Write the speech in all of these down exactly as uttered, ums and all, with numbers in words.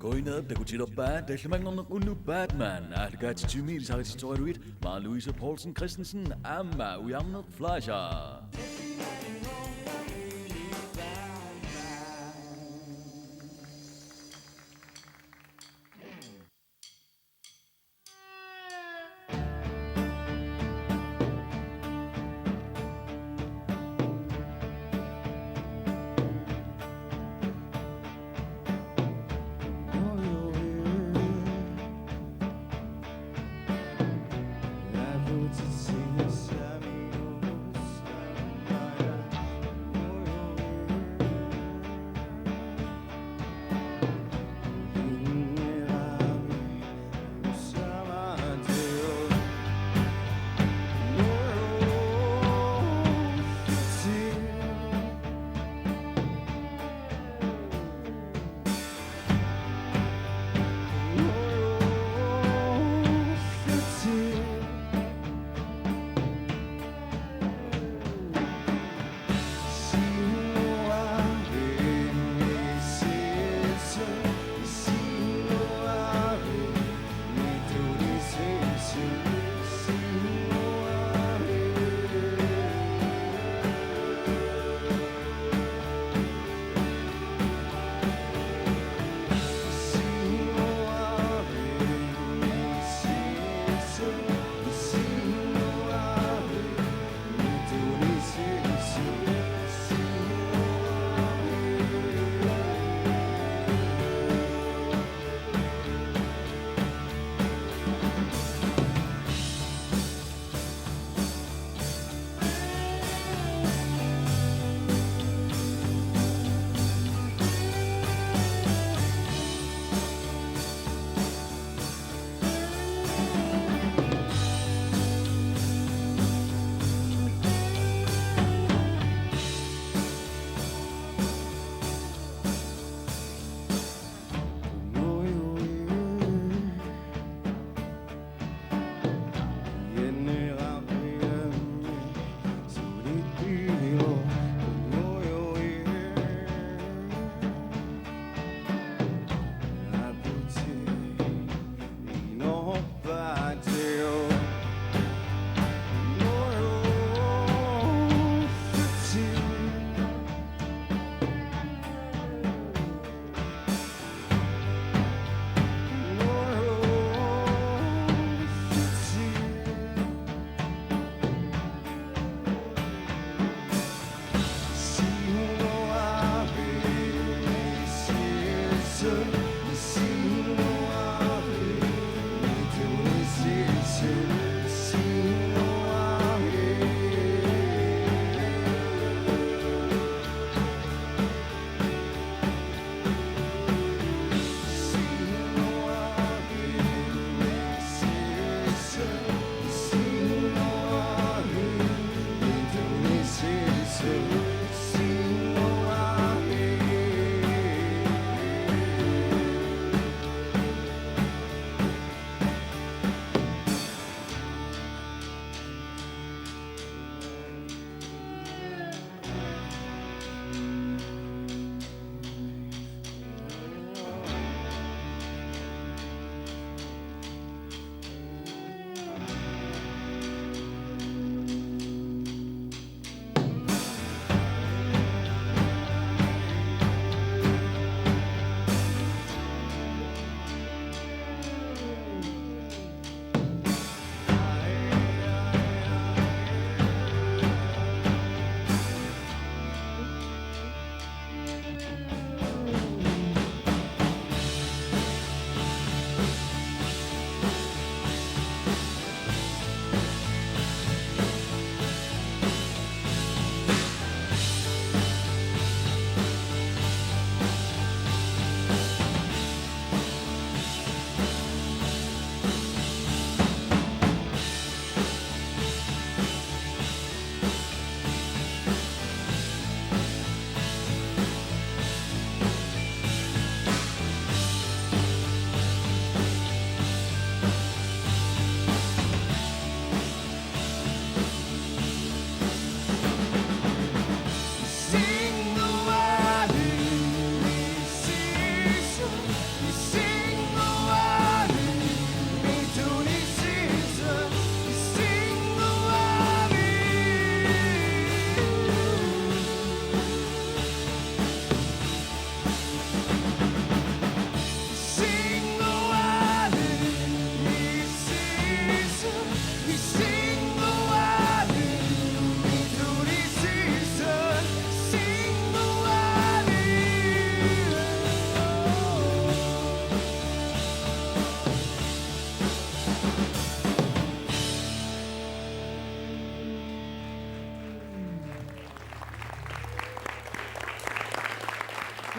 Qujanaq takutilerpaa tallimanngorneq unnuk Batman, aallakaatitsivimmi ilisarititsisoraluit Maja Louise Poulsen Christensen aamma Ujarneq Fleischer.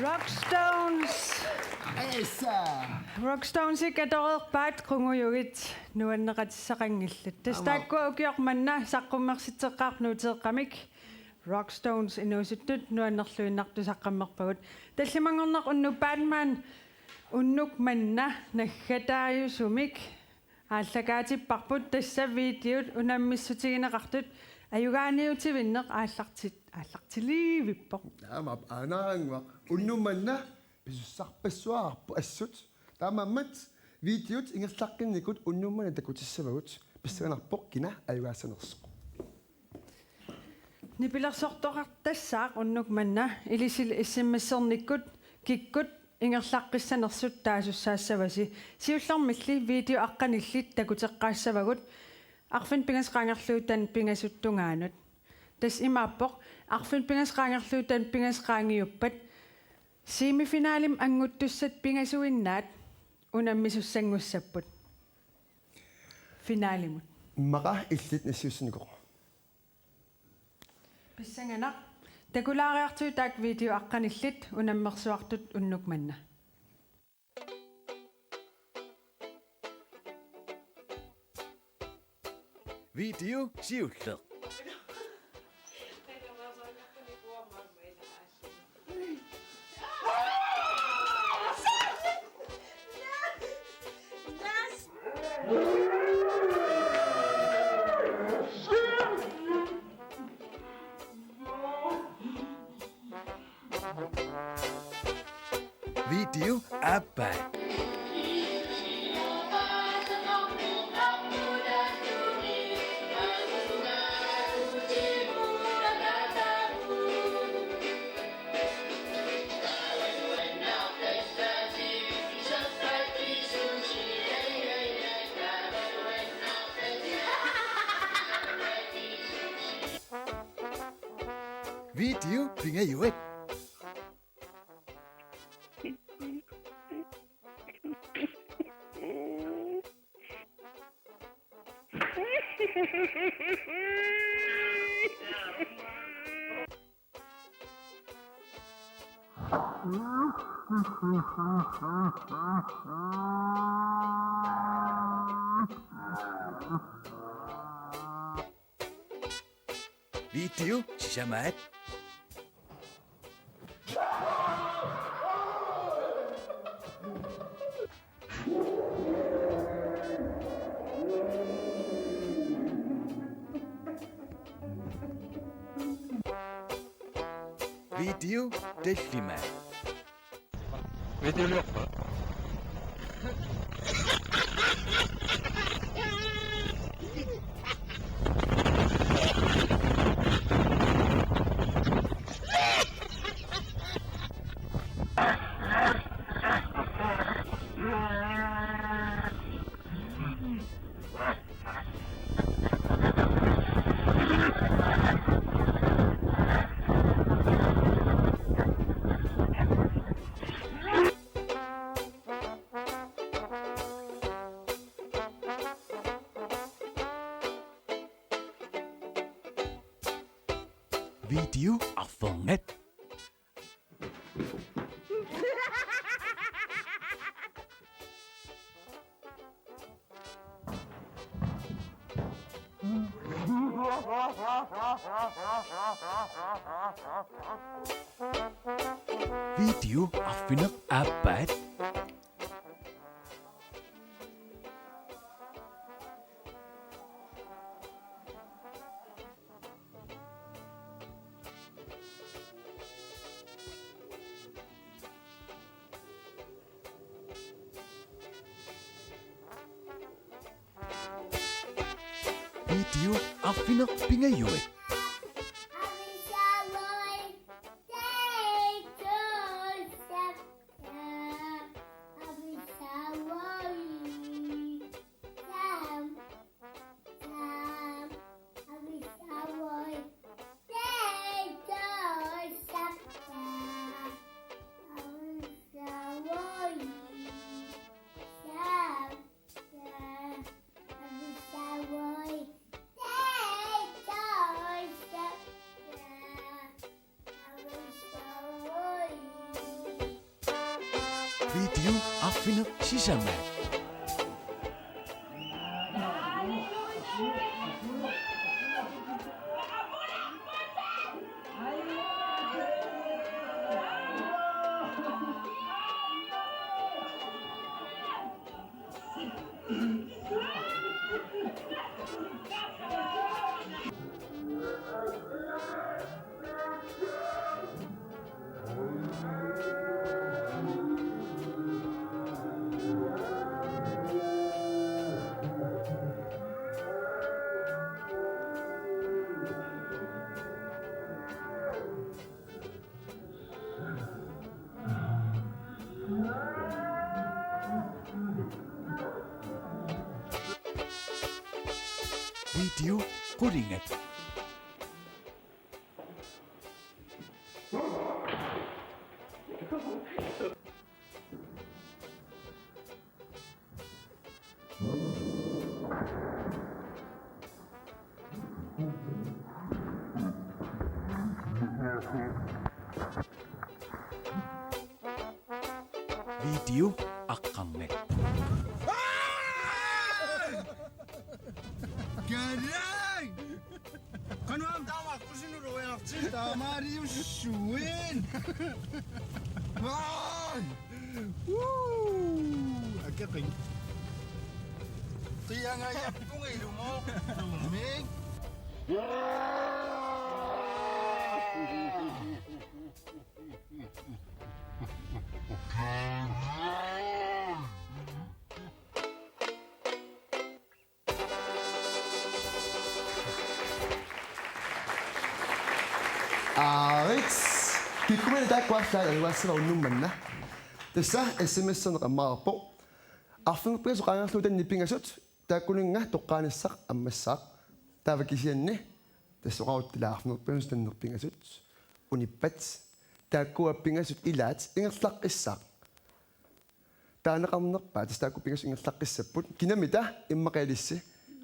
Rockstones. Esa. Rockstonesik atoreerpaat qungujugit nuanneqatissaqanngillat. Tassa Aamma. Taakkua ukioq manna saqqummersitseqqaarput nuuteeqqamik. Rockstones inuusuttut nuannerluinnartut saqqummerpagut. Tallimanngorneq unnuk Batman, unnuk manna naggataajusumik aallakaatipparput, tassa videot unammissutigineqartut ajugaaniutivinneq aallarti-, aallartiliivippoq. Aamma aanaannguaq unnuk manna pisussarpassuaqarpoq assut. Taamaammat videot ingerlaqqinnikut unnuk manna takutissavagut, pissanganarpoq kina ajugaassanersoq. Nipilersortoqartassaaq unnuk manna, ilissi S M S-ernikkut kikkut ingerlaqqissanersut taasussaassavasi. Siullermilli video aqqanillit takuteqqaassavagut arfineq-pingasut qaangerlugu taanna pingasut tungaanut. Tassa imaappoq, arfineq-pingasut qaangerlugu taanna pingasut qaangiuppat semifinalimut anguttussat pingasuinnaat unammisussanngussapput finalimut. Immaqa illit nassiussanikoq. Pissanganaq, takulaariartigu taakku video aqqanillit unammersuartut unnuk manna. Video siulleq. Video aappaa. Video pingajuat. Video sisamaat. Video tallimaat. Videoliorpa. Video arfernat. Video arfineq-aappaat. Video arfineq-pingajuat. Video arfineq-sisamaat. Video qulingat. Video aqqarnat. Karai! Qanoq aamma taama kusinu ruiarti taamaaliussuin. Ai! Woo! Akeqin. Qiangajappunga ilumoortumik. Aarit. Kikkummina taakku allaat aluaassava unnuk manna. Tassa S M S-erneq ammareerpoq. Arfineq-pingasut qaangerlugu tanneq pingasut, taakkuninnga toqqaanissaq ammassaaq. Taava kisianni tassa oqarutta ila arfineq-pingasut tanneq pingasut unippat. Taakkua pingasut ilaat ingerlaqqissaaq. Taaneqarnerpaat tassa taakku pingasut ingerlaqqissapput. Kinamita immaqa ilissi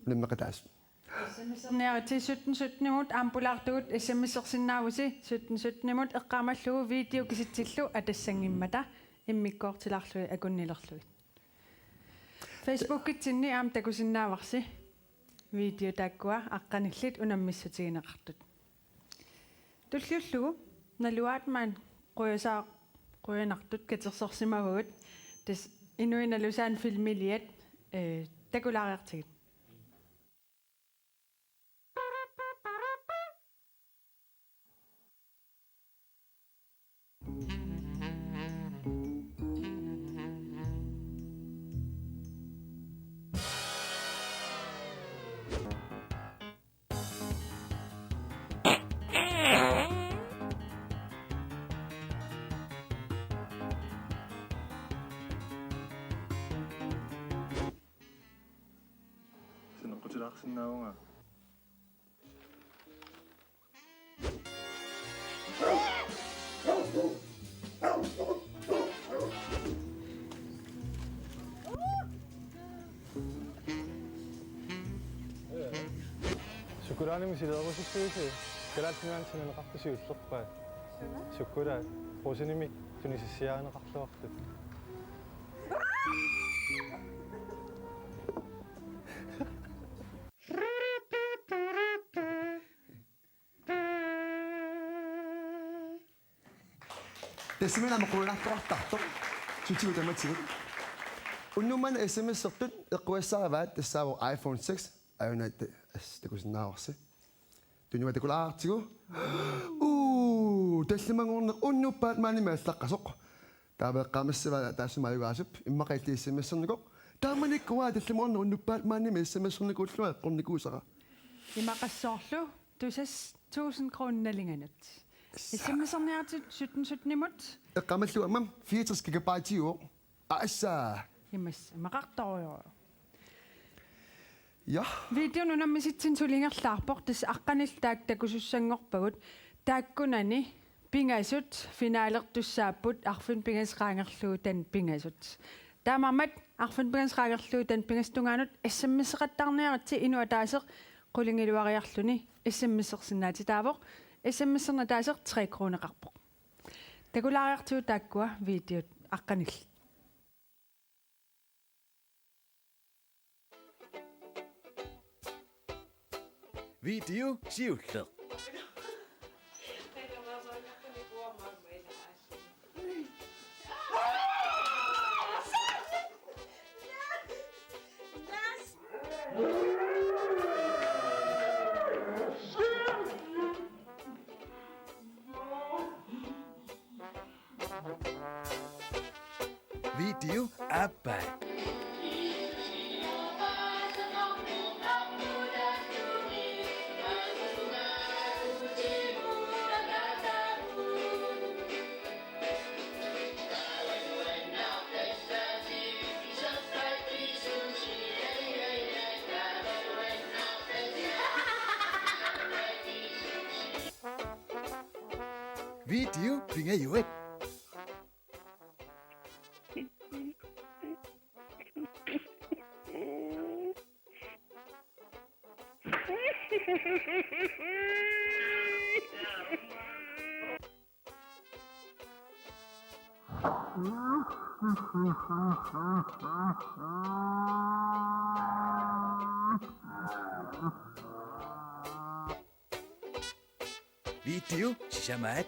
unammeqataasut. S M S-erniaritsi sytten sytten-imut aamma pulaartugut, S M S-ersinnaavusi sytten sytten-imut eqqaamallugu video kisitsillu atassanngimmata immikkoortilaarlugit akunnilerlugit. Facebookitsinni aamma takusinnaavarsi video taakkua aqqanillit unammissutigineqartut. Tulliullugu naluaat maani qujasaa-, qujanartut katersorsimavagut, tassa Inuit Nalusaanni filmiliat, eh, takulaariartigit. Sineqqutilaarsinnaavunga. Sukulaanimi sileerusussuisi Kalaallit Nunaanni sananeqartut siullerpaat. Suna? Sukulaat. Rosenimik tunisissiarineqarluartut. Tassami aamma qujanartoqartartoq. Sutigut tamatigut. Unnuk manna S M S-ertut eqqugassaraat tassaavoq iPhone six, aajuna ta-, as-, takusinnaavarsi. Tunua takulaartigu. Uu, tallimanngorneq unnuk Batmanimik allaqqasoq. Taava eqqaamassavaa taassuma ajugaasup, immaqa illit S M S-ernikoq. Taamanikkut uanga tallimanngorneq unnuk Batmanimik S M S-ernikuullunga eqqornikuusara. Imaqassoorlu tusas tusind kroner nalinganut. S M S-erniaritsi sytten sytten-imut. Eqqaamallugu aamma fireogtres gigabyte-iuvoq. Assa. Imas, imaqartorujorujoq. Ja. Videonik unammisitsinni suli ingerlaarpoq, tassa aqqanillit taakku takusussanngorpagut, taakkunani pingasut finalertussaapput arfineq-pingasut qaangerlugu tanneq pingasut. Taamaammat arfineq-pingasut qaangerlugu tanneq pingasut tungaanut S M S-eqattaarniaritsi inuk ataaseq qulingiluariarluni S M S-ersinnaatitaavoq, S M S-erneq ataaseq tre kroneqarpoq. Takulaariartigu taakkua videot aqqanillit. Video siulleq. Video aappaa. Video pingajuat. Video sisamaat.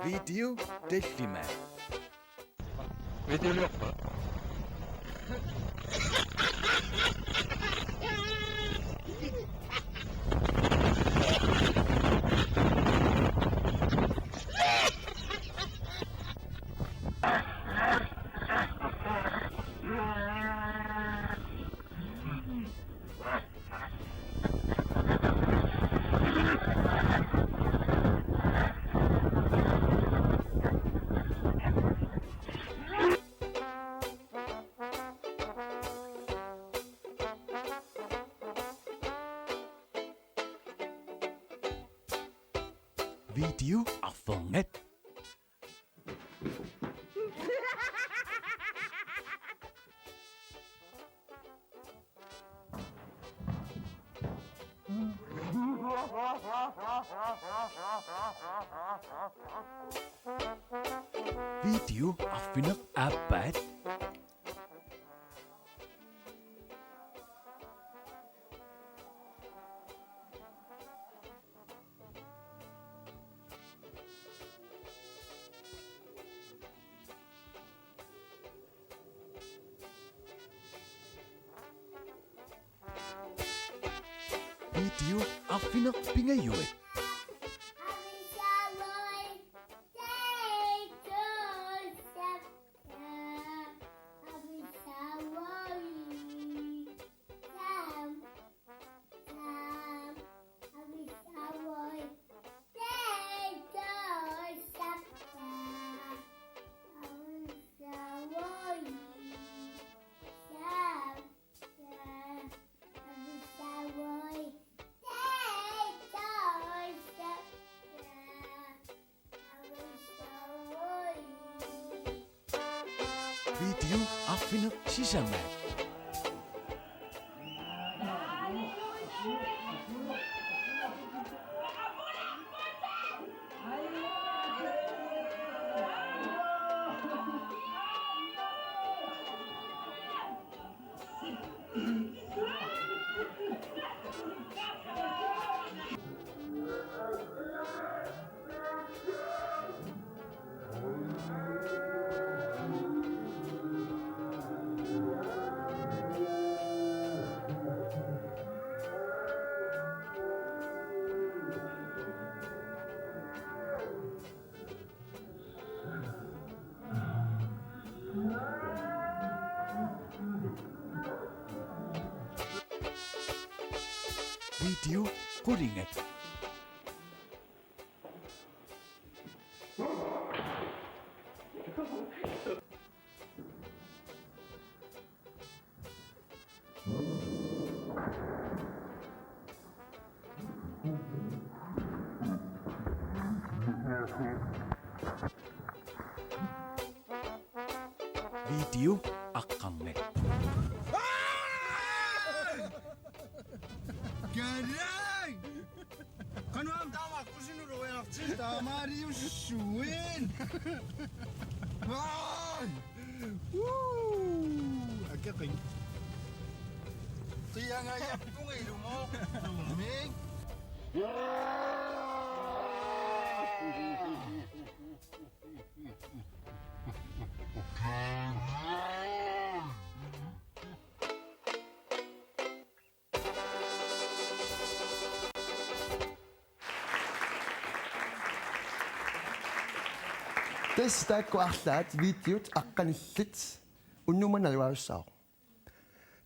Video tallimaat. Videoliorpa? Video arfernat. Video arfineq-aappaat. Video arfineq-pingajuat. Video arfineq-sisamaat. Video qulingat. Video aqqarngat. Karai! Qanoq aamma taama aqqusinut uiartut taamaaliussuit. Ai! Woo! Akeqin. Qiangajappunga ilumoortumik. Tassa taakku arlaat videot aqqanillit unnuk manna nalugaajussaaq.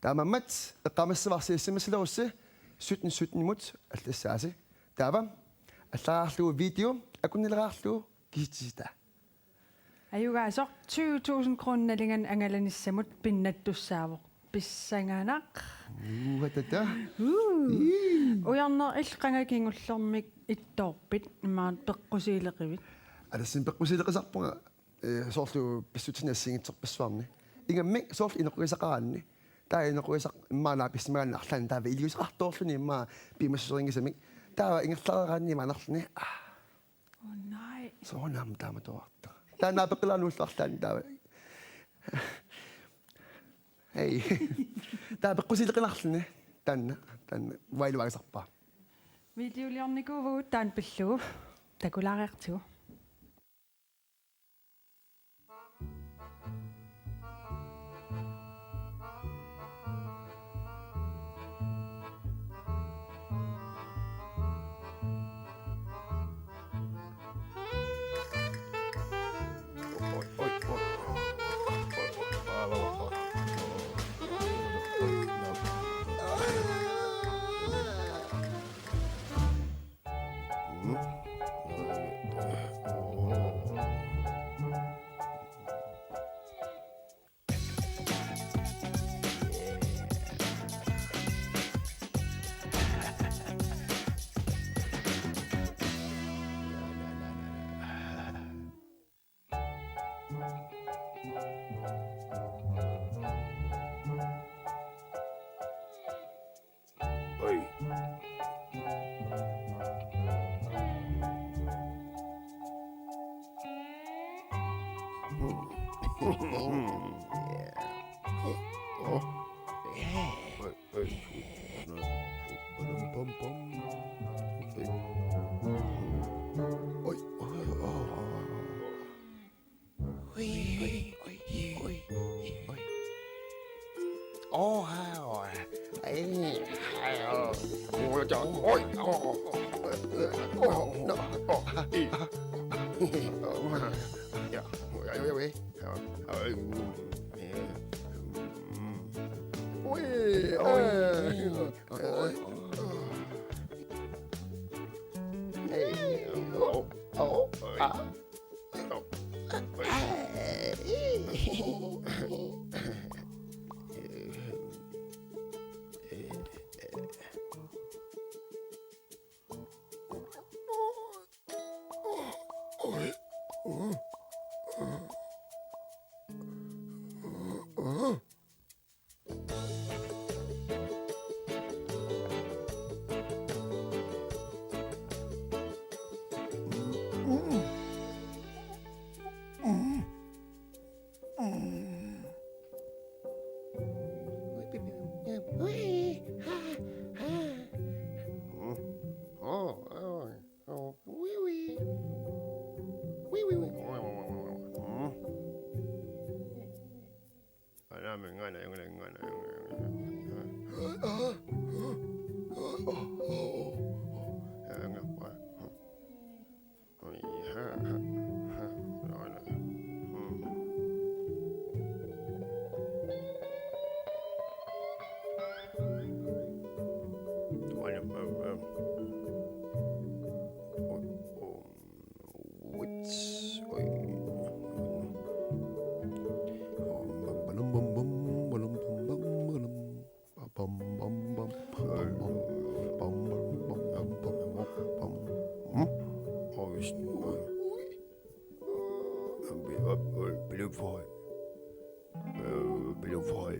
Taamaammat eqqaamassavara S M S-ilerussi sytten sytten-imut allassaasi. Taava allariarlugu video akunnileriarlugu kisitsisitaa. Ajugaasoq tyve tusind kroner nalinganik angalanissamut pinnattussaavoq. Pissanganaq. Uhatata. Uu. Ii. Ujarneq, illit qanga kingullermik ittoorpit imaluunniit peqqusiileqivit? Atassimi peqqusiileqisarpunga, eh, soorlu pissutsinik assigiinngitsorpassuarni. Ingammik soorlu inoqisaqaraanni. Taava inoqisaq immaqa naapissimagaanni arlaanni taava iliuuseqartoorluni immaqa piumassuseqanngisamik. Taava ingerlareeraanni imaannerluni. Ah. Oh, nej. Soorunami taama toorta. Taanna apeqqilaaruullu arlaanni taava. Hej. Taava peqqusiileqinarluni. Taanna, taanna. Uailuagisarpaa. Videoliornikuuvugut taanna pillugu. Takulaariartigu. Oi. Oi, oi. Oi, oi, oi. Oi, oi, oi, oi. Oh, ah, oh. Ai, ai, oh. Oi, oh, oh, oh, oh, no, oh, ah, ah. Ja, ja, ja, ja. Ja, ja, mm, ja. Mm. Oi, oi, oi, oi. Hey, oh, oh, ah. Beløbføj. Øh, beløbføj.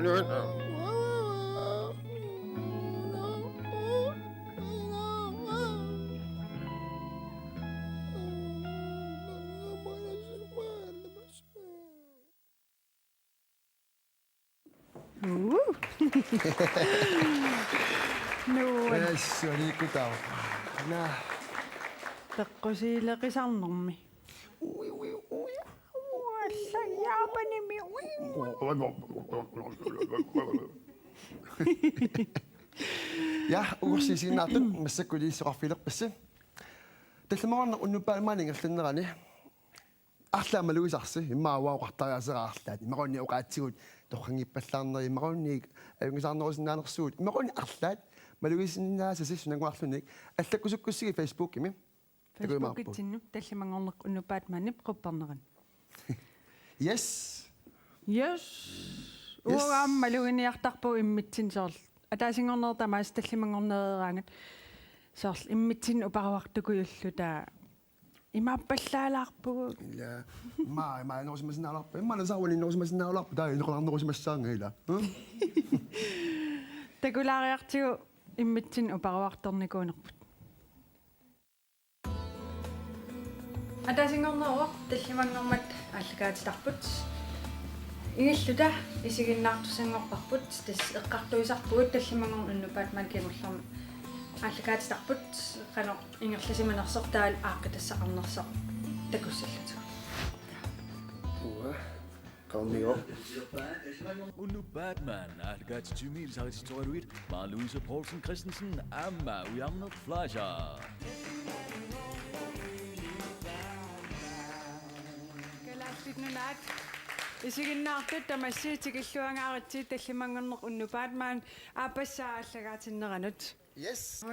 Uu. Nuan. Yes, aliikkutaavoq. Naa. Peqqusiileqisarnermi. Ui, ui, ui. Ualla Jaapanimi, ui. Ja, uagut isiginnaartut massakkut iliuuseqarfigilerpassi. Tallimanngorneq unnuppat maani ingerlannerani. Arlaat malugisarsi, immaqa uanga oqartariaaseqaara arlaat. Imaluunniit oqaatsigut torranngiippallaarnerit, imaluunniit ajunngisaarnerusinnaanersugut, imaluunniit arlaat malugisinnaasasi sunanguarluunniit allakkusukkussigit Facebookimi. Takujumaarpugut. Facebookitsinnut tallimanngorneq unnuppat maani quppernerani. Yes. Yes. Yes. Uanga aamma maluginiartarpugut immitsinnut soorlu. Ataasinngornerit tamaasa tallimanngornereeraangat. Soorlu immitsinnut uparuartukujulluta imaappallaalaarpugut. Ila. Maa, maa, inerusimasinnaalaarpa. Immaqa nasaarunik inerusimasinnaalaarpa. Taava inequnarnerusimassaanga ila. Hm? Takulaariartigu immitsinnut uparuartornikuunerput. Ataasinngorneruvoq tallimanngormat aallakaatitarput. Ingilluta isiginnaartussanngorparput, tassa eqqartuisarpugut tallimanngorneq unnuppat maani kingullermi aallakaatitarput, qanoq ingerlasimanersoq taavalu aaqqitassaqarnersoq takussalluta. Uanga. Qanormigooq. Unnuppat maani aallakaatitut saritittoraluit Maja Louise Poulsen Christensen aamma Ujarneq Fleischer. Kalaallit Nunaat isiginnaartut tamassi tikilluangaaritsi tallimanngorneq unnuppat maani aappassaa aallakaatinneranut. Yes.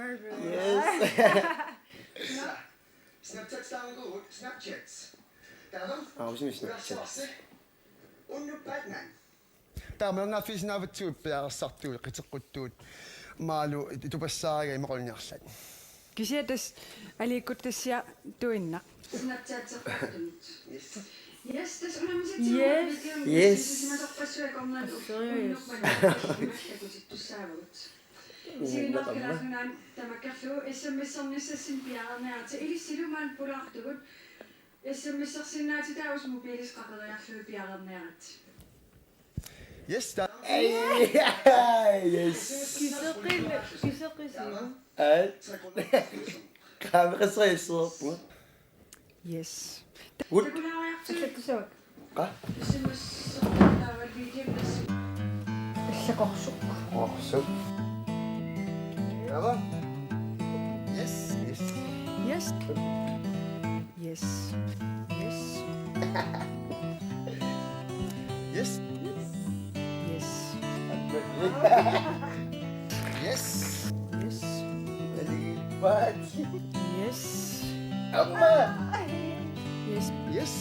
Yes. Snapchat-iugut, Snapchat. Taava? Aa, usimis Snapchat. Unnuppat maani. Taava malinnaaffigisinnaavatsigut piareersartugut, qiteqquttugut, Malu itupassaariga imaluunniit arlaat. Kisianni tassa aliikkutassiaq tuinnaq. Snapchat-ertartunut. Yes. Yes, tassa unammisatsinni. Yes. Yes. Simasorpassuit akornanni unnuppat maani allakutittussaavagut. Isiginnaartut Kalaallit Nunaanni tamakkerlugu S M S-ernissassinnut piareerniarakkit, ilissilu maani pulaartugut. S M S-ersinnaatitaavoq mobiilisi qaqeriarlugit piareerniarakkit. Yes, ta-, yes. Kiseqil-, kiseqisi. Ai. Kaamera sejserpu. Yes. Good. Takulaariartigu. Allattussavakka. Qa? Allaqorsuk. Qorsuk. Taava? Yes, yes. Yes. Yes. Yes. Yes. Yes. Yes. Yes. Yes. Yes. Amma. Yes. Yes.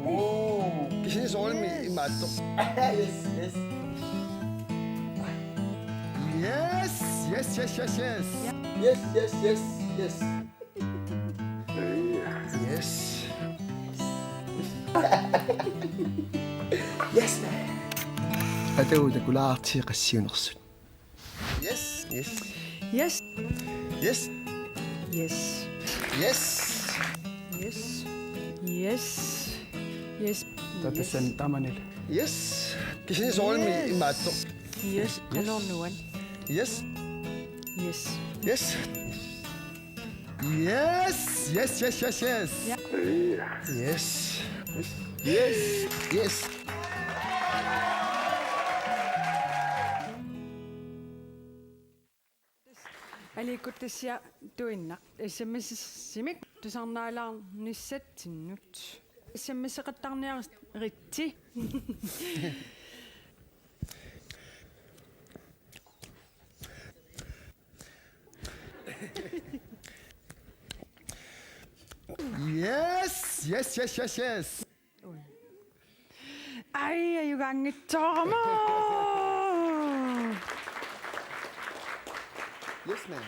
Woo. Kisianni soorunami imaattoq. Yes, yes. Yes, yes, yes, yes, yes. Yes, yes, yes, yes. Yes. Yes, man. Atu takulaartigu qassiunersut. Yes, yes. Yes. Yes. Yes. Yes. Yes. Yes. Yes. Tatasan tamanil. Yes. Kisianni soorunami Yes. Imaattoq. Yes. Yes. Qanornuan. Yes. Yes. Yes. Yes. Yes, yes, yes, yes, yes. Ja. Yes. Yes. Yes. Yes. Aliikkutassiaq tuinnaq. S M S-imik tusarnaalaarnissatsinnut. S M S-eqattaarniaritsi. Yes, yes, yes, yes, yes. Ai, ajugaanngitsoorama. Yes, ma'am.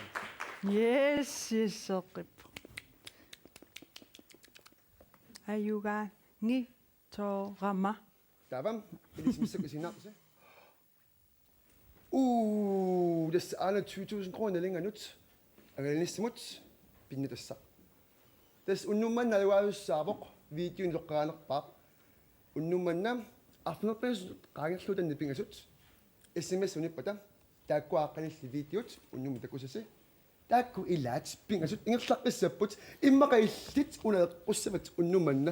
Yes, yes, seeqqippoq. Ajugaanngitsoorama. Taava, ilissi massakkut isiginnaartusi. Uu, tassa aana tyve tusind kroner nalinganut angalanissamut pinnatassaq. Tassa unnuk manna nalugaavissaavoq, videoni toqqagaanerpaaq. Unnuk manna arfineq-pingasut qaangerlugu taanna pingasut S M S unippata, taakku aaqqanillit videot unnummi takusasi. Taakku ilaat pingasut ingerlaqqissapput, immaqa illit una eqqussavat unnuk manna.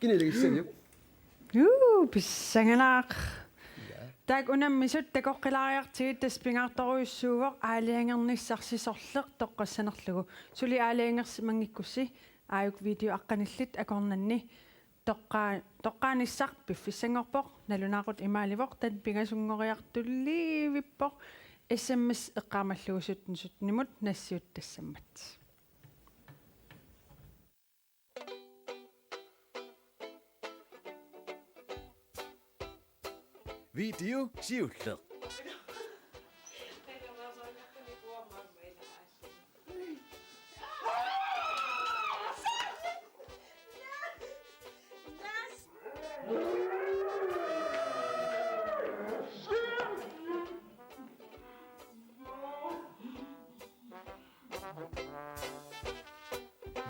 Kina ilagissaviuk? Juu, pissanganaq. Taakku unammisut takoqqilaariartigit, tassa pingaartorujussuuvoq aalajangernissarsi sorleq toqqassanerlugu. Suli aalajangersimanngikkussi aajuku video aqqanillit akornanni toqqa-, toqqaanissaq piffissanngorpoq, nalunaaqutaq imaalivoq, taanna pingasunngoriartuliivippoq, S M S eqqaamallugu sytten sytten-imut nassiuttassammat. Video siulleq.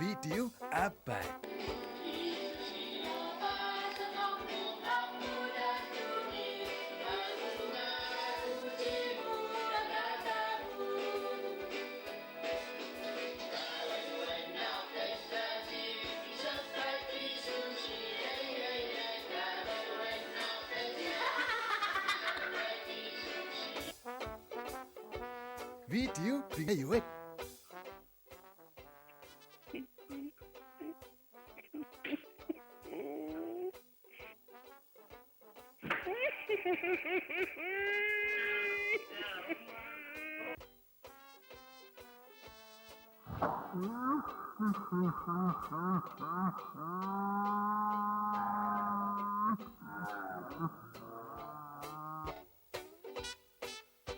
Video aappaa. Video pingajuat.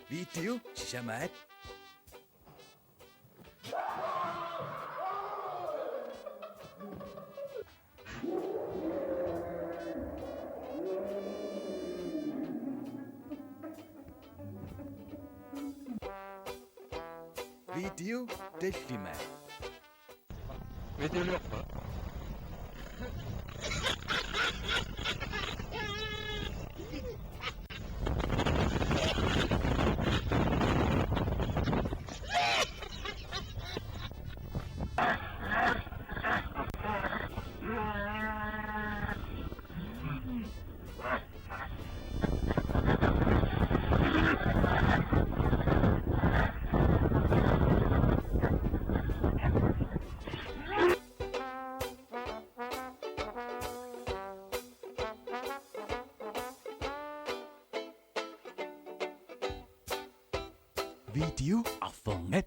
Video sisamaat. Video tallimaat. Videoliorpa? Video arfernat.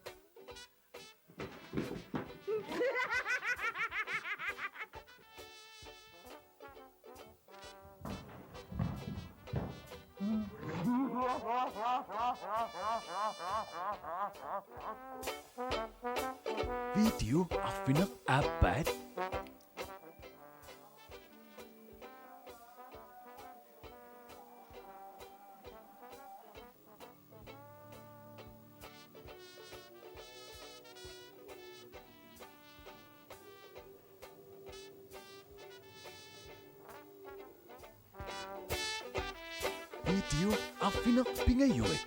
Video arfineq-aappaat. Video arfineq-pingajuat.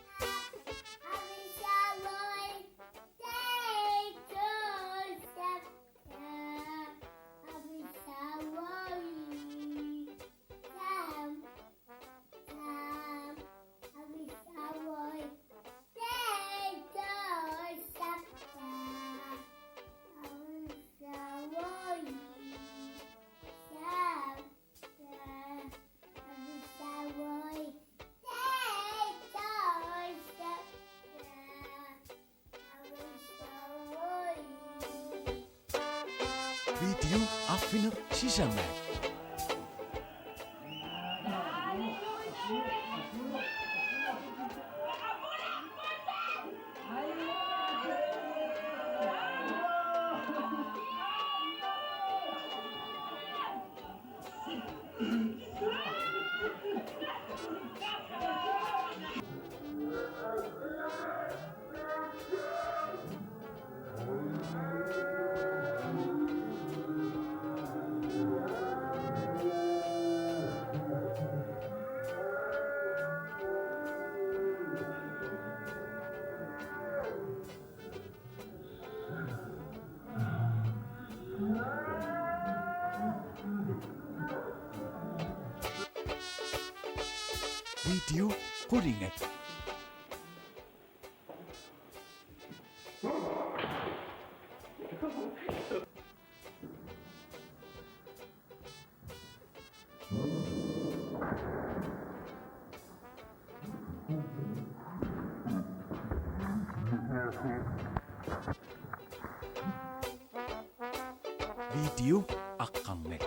Video arfineq-sisamaat. Video qulingat. Video aqqarngat.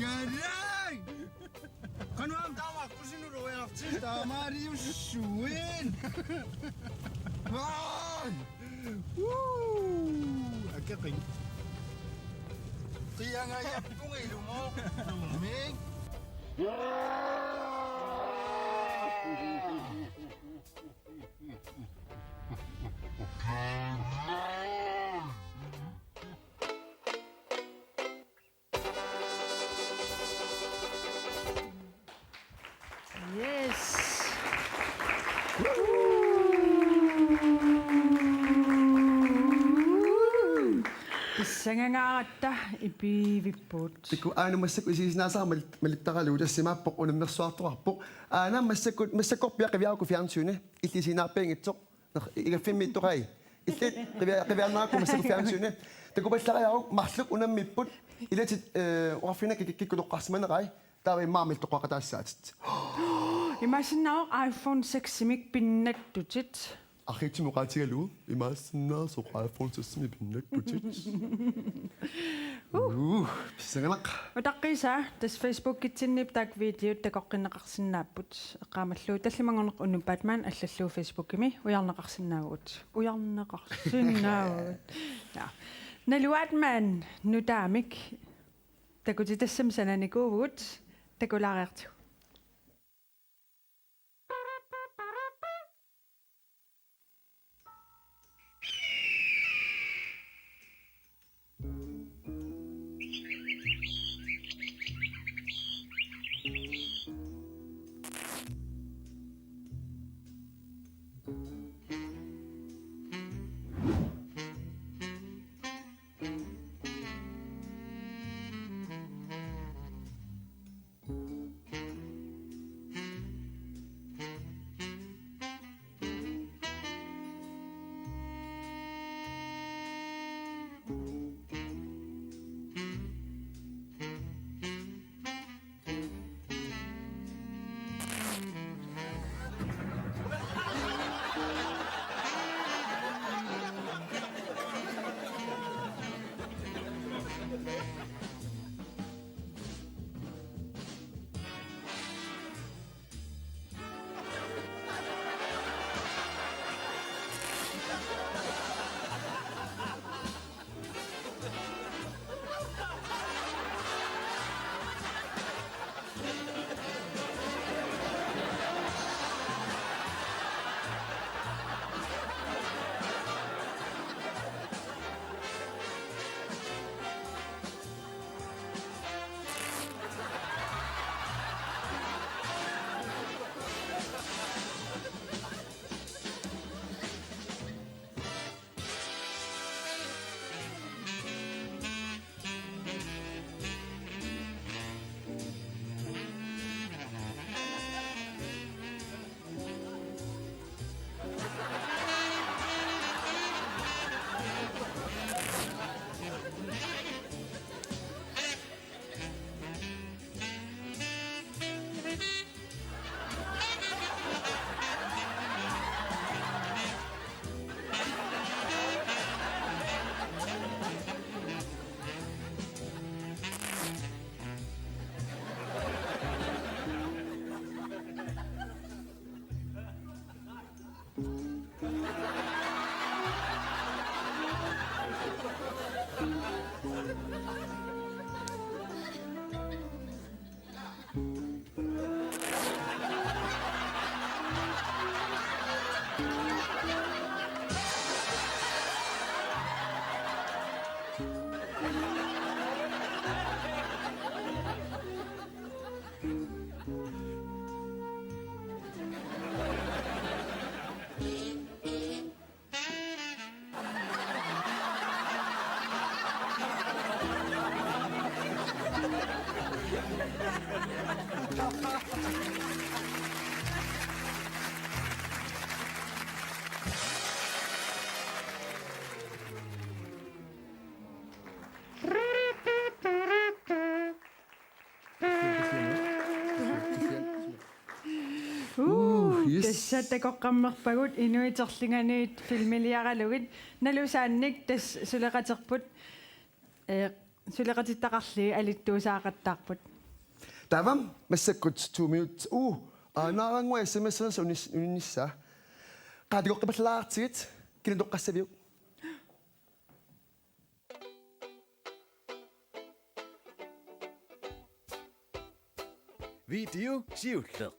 Karai! Qanoq aamma taama aqqusinut uiarti taamaaliussuit. Vai! Woo! Akeqin. Qiangajappunga ilumoortumik. Yes. Pissangangaaratta ipiivipput. Takuuk aana massakkut isigisinnaasara mal-, malittaralugu tassa imaappoq unammersuartoqarpoq. Aana massakkut, massakkorpiaq qiviarukku fjernsyni. Illit isiginnaarpianngitsoq. Nar-, igaffimmiittoq ai. Illit qivia-, qiviarnerakku massakkut fjernsyni. Takupallariaruk marluk unammipput. Ilatit, eh, oqarfiginnakka kik-, kikkut toqqarsimanerai. Taava immaqa aamma illit toqqaaqataassaatit. Imaassinnaavoq iPhone seks-imik pinnattutit. Arriitsumik oqaatigalugu imaassinnaasoq iPhone seks-imik pinnattutit. Uh, pissanganaq. Utaqqiisaa, tassa Facebookitsinniippoq taakku videot takoqqinneqarsinnaapput. Eqqaamallugu tallimanngorneq unnuk Batman allallugu Facebookimi ujarneqarsinnaavugut. Ujarneqarsinnaavugut. Ja. Naluaat maan nutaamik takutitassami sananikuuvugut, takulaariartigu. Uu, yes. Tassa takoqqammerpagut inuit terlinganiit filmiliaralugit. Nalusaannik tassa suleqaterput, ee, suleqatittaqarlugit alittuusaaqattaarput. Taava massakkut to minut. Uu, aa, naarannguaq S M S-ersa unis-, uninnissaa. Qaa takoqqipallaartigit, kina toqqassaviuk? Video siulleq.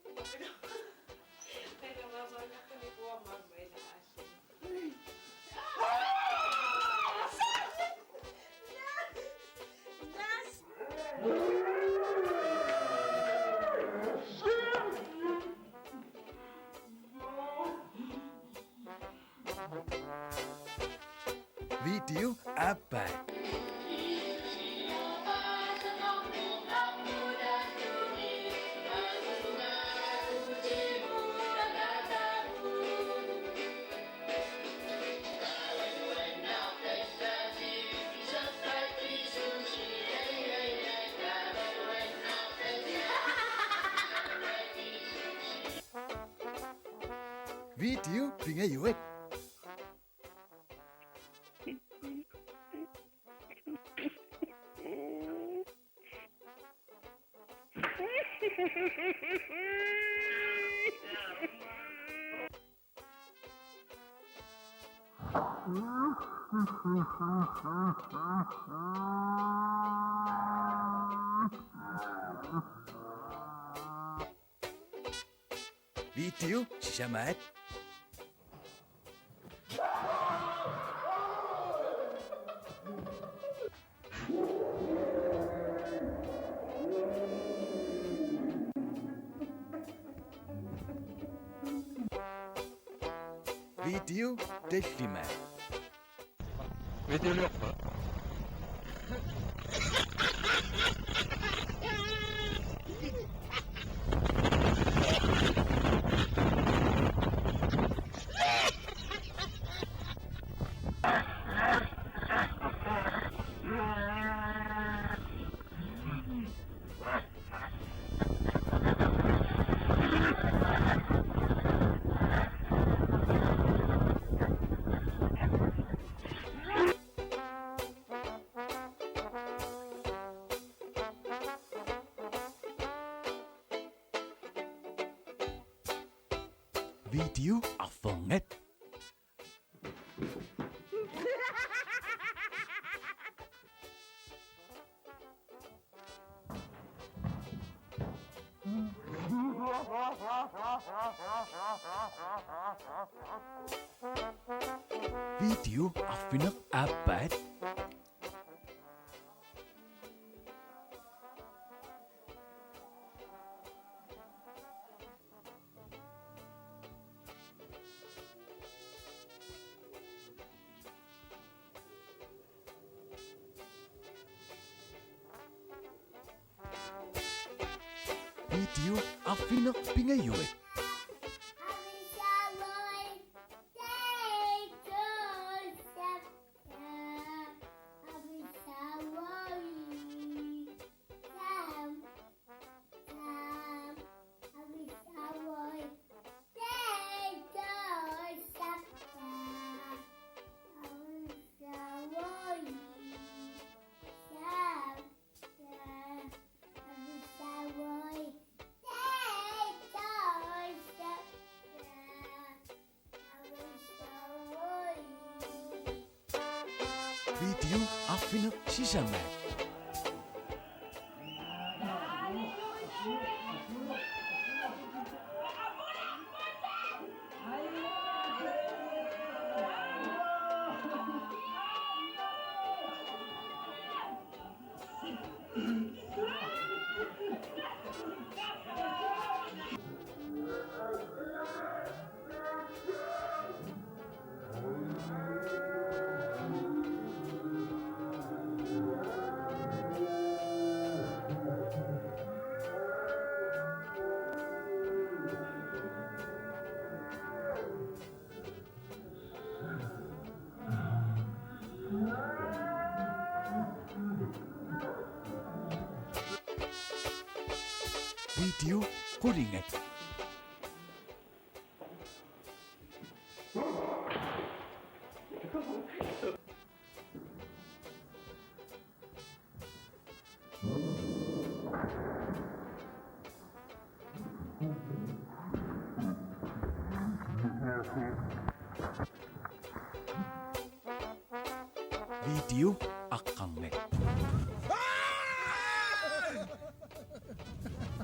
Video aappaa. Video pingajuat. Video sisamaat. Video tallimaat. Videoliorpa? Video arfernat. Video arfineq-aappaat. Video arfineq-pingajuat. Video arfineq-sisamaat. Video qulingat. Video aqqarngat.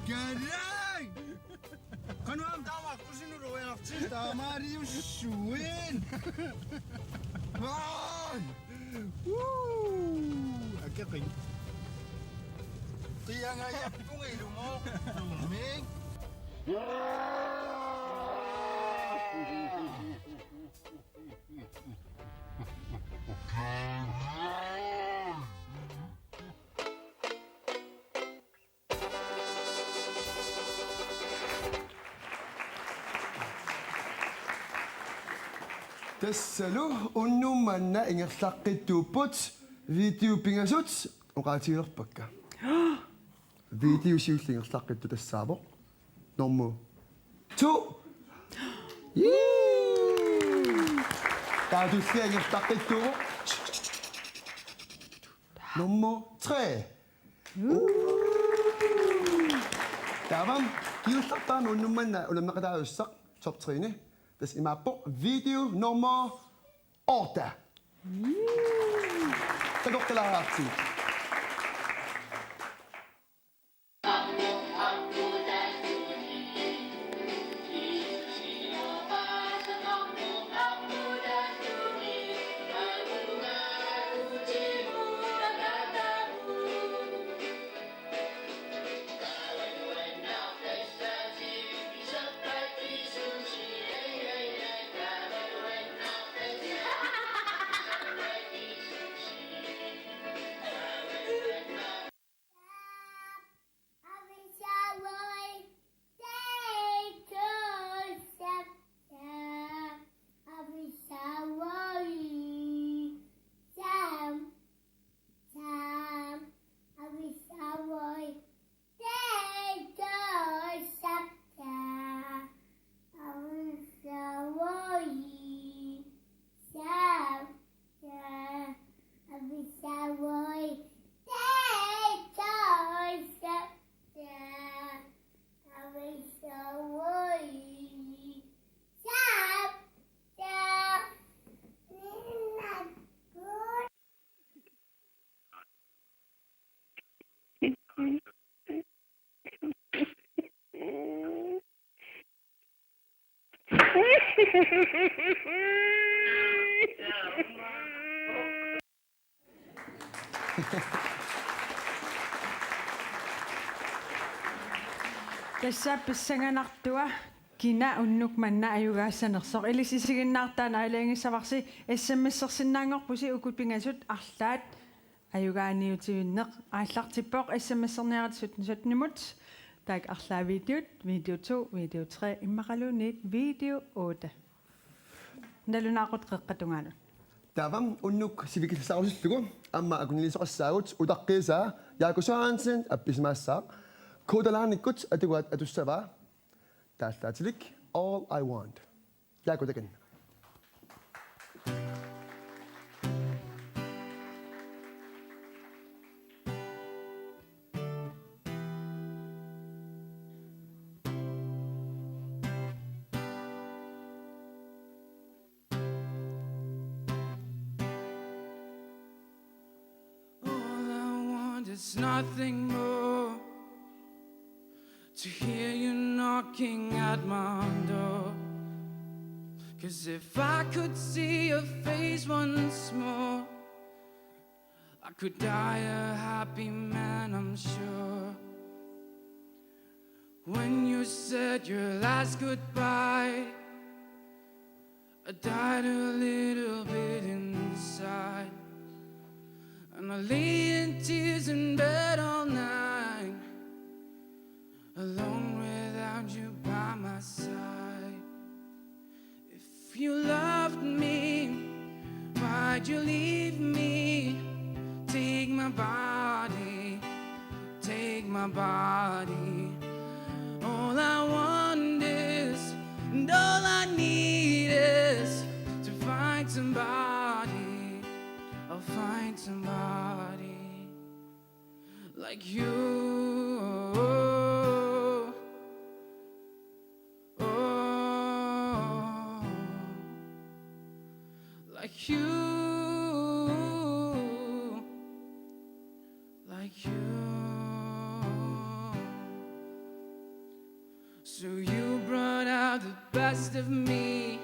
Gadai! Qanoq aamma taama aqqusinut uiartut taamaaliussuit. Ai! Woo! Akeqin. Qiangajappunga ilumoortumik. Tassalu unnuk manna ingerlaqqittuupput videot pingasut oqaatigilerpakka. Video siulleq ingerlaqqittut tassaavoq nummer to. Yee! Taava tullia ingerlaqqittuuvoq. Nummer tre. Taava kingullerpaamik unnuk manna unammeqataasussaq top tre-ni. Tassa imaappoq video nummer otte. Takoqqilaaritsi. Tassa pissanganartua kina unnuk manna ajugaassanersoq. Ilissi isiginnaartaanut aalajangissavarsi, S M S-ersinnaanngorpusi uku pingasut arlaat ajugaaniutivinneq. Aallartippoq S M S-erniarit sytten sytten-imut. Taakku arlaat videot, video to, video tre, immaqaluunniit video otte. Nalunaaqutaq qeqqa tungaanut. Taava unnuk sivikitsarusullugu aamma akunnilissoqassaagut, utaqqiisaa Jaaku Sørensen appisimaassaaq. Kodalaanikkut atugaat atussavaa. Taallaatilik All I Want. Jaaku, takanna. All I want is nothing more to hear you knocking at my door. 'Cause if I could see your face once more, I could die a happy man, I'm sure. When you said your last goodbye, I died a little bit inside. And I lay in tears in bed all night, alone without you by my side. If you loved me, why'd you leave me? Take my body, take my body. somebody like you. Oh, like you. Like you. So you brought out the best of me,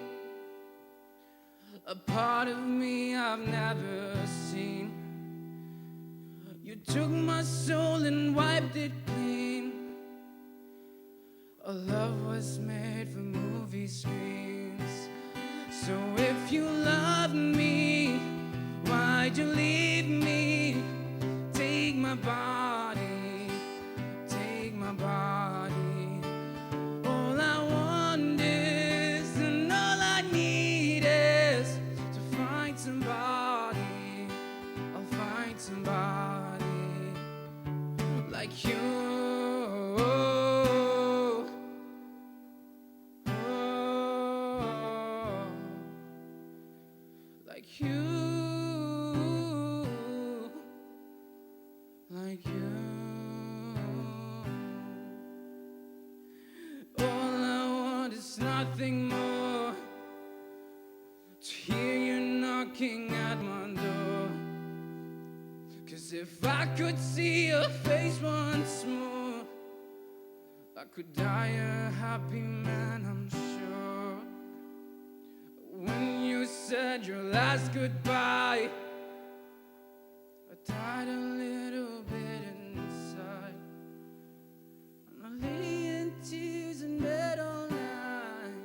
a part of me I've never seen. You took my soul and wiped it clean. Our love was made for movie screens. So if you love me, why'd you leave me? Take my body, take my body. All I want is, and all I need is to find somebody. I'll find somebody like you. Oh, like you, like you. All I want is nothing more to hear you knocking at my door. 'Cause if I could see your face once more, I could die a happy man, I'm sure. When you said your last goodbye, I died a little bit inside. And I lay in tears in bed all night,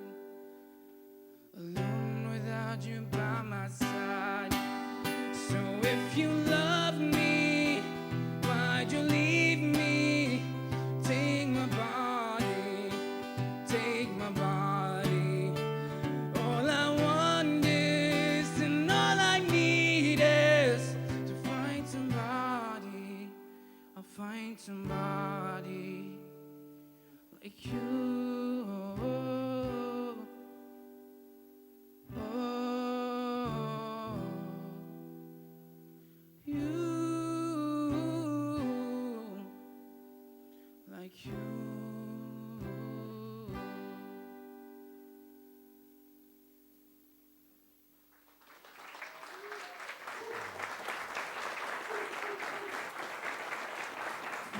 alone without you by my side. So if you love me, why'd you leave me? Take my body, take my body. All I want is, and all I need is to find somebody. I'll find somebody like you. Oh, you, like you.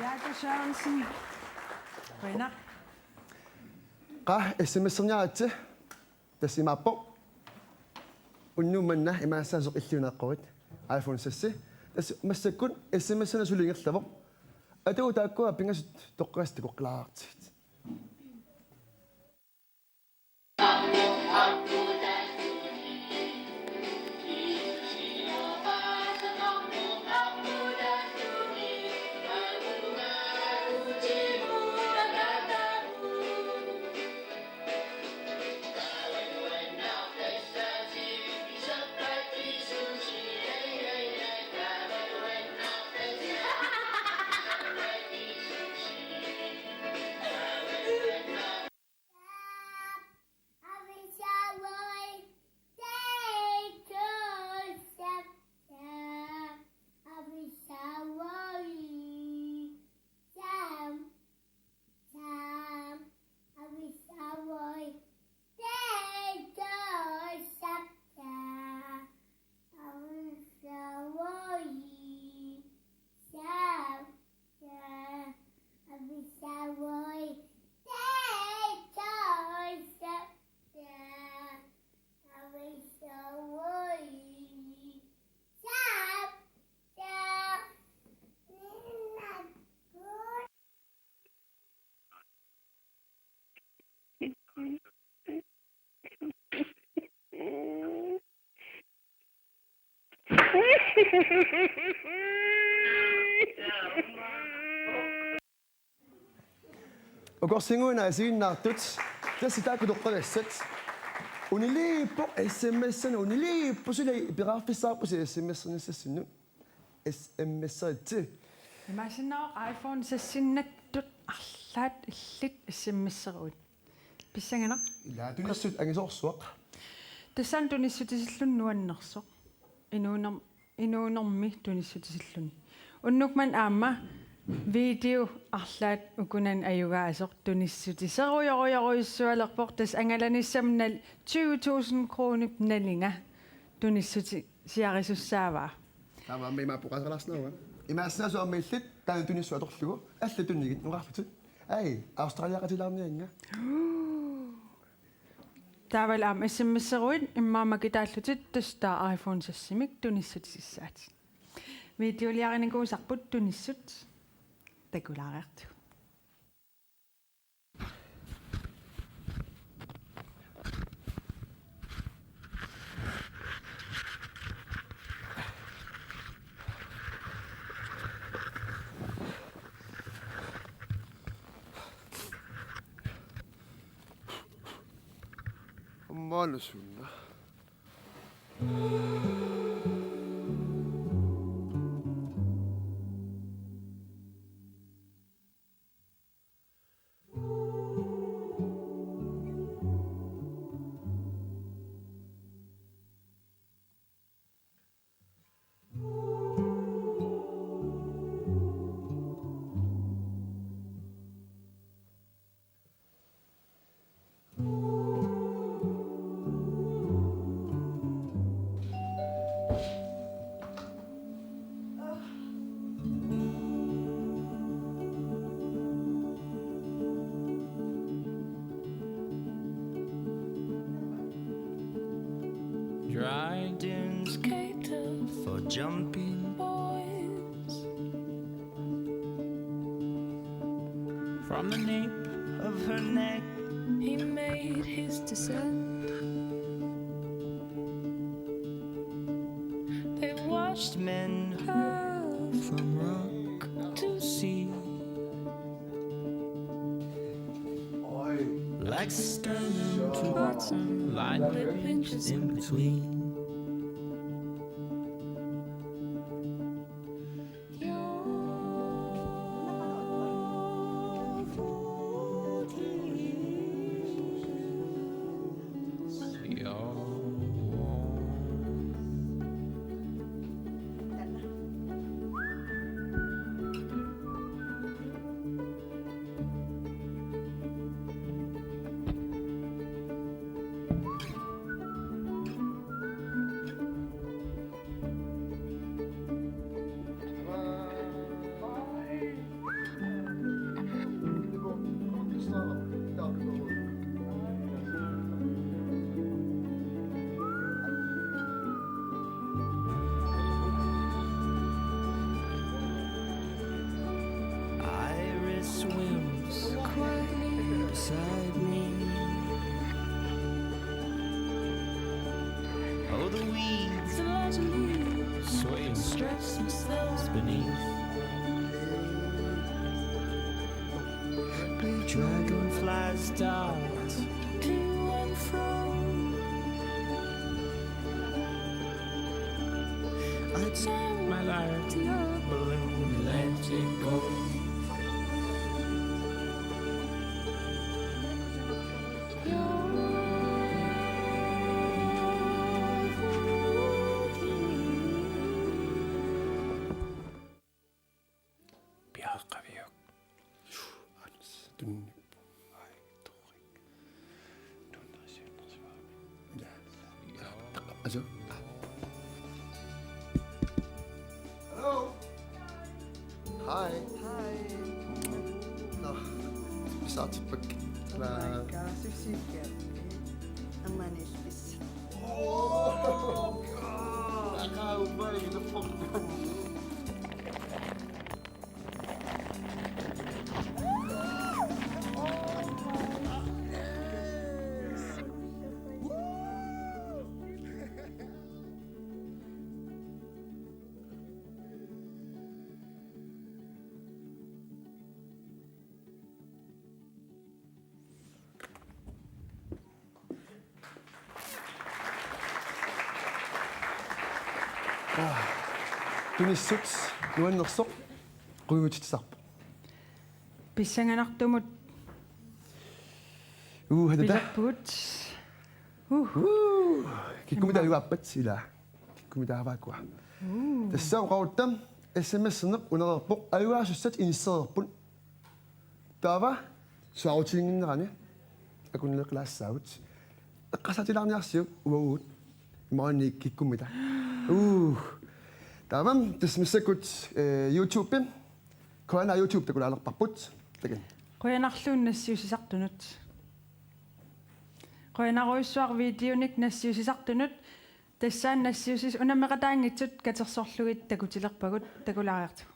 Jakob Sørensen. Qujanaq. Qa S M S-erniaritsi. Tassa imaappoq. Unnuk manna imaassaasoq illiunaqqorit. iPhone seks. Tassa massakkut S M S-inut suli ingerlavoq. Atugut taakkua pingasut toqqagassat takoqqilaartigit. Ukorsinnguit isiginnaartut, tassa taakku toqqagassat. Uniliippoq S M S-inut, uniliippoq suli periarfissaqarpusi S M S-ernissassinnut. S M S-eritsi. Imaassinnaavoq iPhone seksinnattut arlaat illit S M S-eruit. Pissanganaq. Ilaa tunissut angisoorsuaq. Tassani tunissutisillugu nuannersoq. Inuunerm-, inuunermi tunissutisilluni. Unnuk manna aamma video arlaat ukunani ajugaasoq tunissutiserujorujorujussualerpoq, tassa angalanissamut tyve tusind kronip nalinga tunissutisiarisussaavaa. Taava aamma imaappoq oqaaseqalaarsinnaavunga. Imaassinnaavoq aamma illit taanna tunissut atorlugu allat tunigit oqarlutit: Ai, Australiaqatilaarniannga. Taavalu aamma S M S-eruit immaqa makitaallutit, tassa taava iPhone seksimik tunissutissaat. Videoliarinikuusarput tunissut takulaariartigu. Aamma una suna. Dry dunes cater for jumping boys. From the nape of her neck, he made his descent. They watched men hurl from rock to sea. Like stone to bottom, line that pinches in between. Iris swims quietly beside me. Oh, the weeds, the light leaves sway and stretch themselves beneath. Blue dragonflies dart to and fro. I turn my light to your balloon, let it go. Piareqqaviuk. Tunniuppoq. Ai, torik. Tunnersiunnersuarmi. Ja. Asu. Hello. Hi. Hi. Nå. Saatippak. Oh my God, susiikkiarpit. Amanillis. Oh God. Aqagu, vai, the fuck. Tunissut nuannersoq, qujassutissarput. Pissanganartumut. Uu, hada. Pilerpugut. Uh. Uu, kikkummit tajugaappat ila. Kikkummitaava? Tassa oqarutta S M S-erneq unareerpoq, ajugaasussat inissereerput. Taava suaarutiginnginnerani akunneqalaassaagut. Eqqarsaatilaarniarsiuk uagut imaluunniit kikkummita. Uu. Taava tassa massakkut, eh, YouTube-imi. Qujanaq YouTube takulaalerparput. Takan. Qujanarlu nassiussisartunut. Qujanarujussuaq videonik nassiussisartunut. Tassa nassiussis-, unammeqataanngitsut katersorlugit takutilerpagut, takulaariartigu.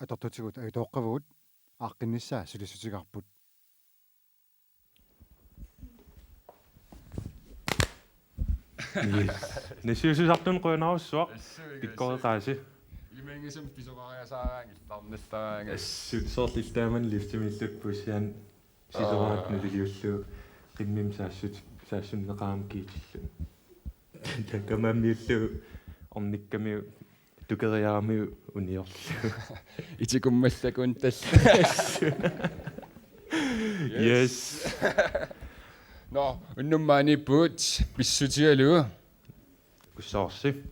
Atortutigut ajutooqqavugut, aaqqinnissaa sulissutigaarput. Yes. Nassiussisartunut qujanarujussuaq. Assut, pikkoreqaasi. Ilimaginngisumik pisoqariasaaraangat, tarnissaraangat. Assut, soorlu illit taamani liftimiillutit pusian sisoraat naliliullugu qimmimi saassut, saassunneqarami kiitilluni. Takamammiullugu ornikkamiuk tukeriaramiuk uniorlugu. Itikummallakuuntallu. Yes. Nå, unnuk maaniippugut pissutigalugu. Kussoorsi.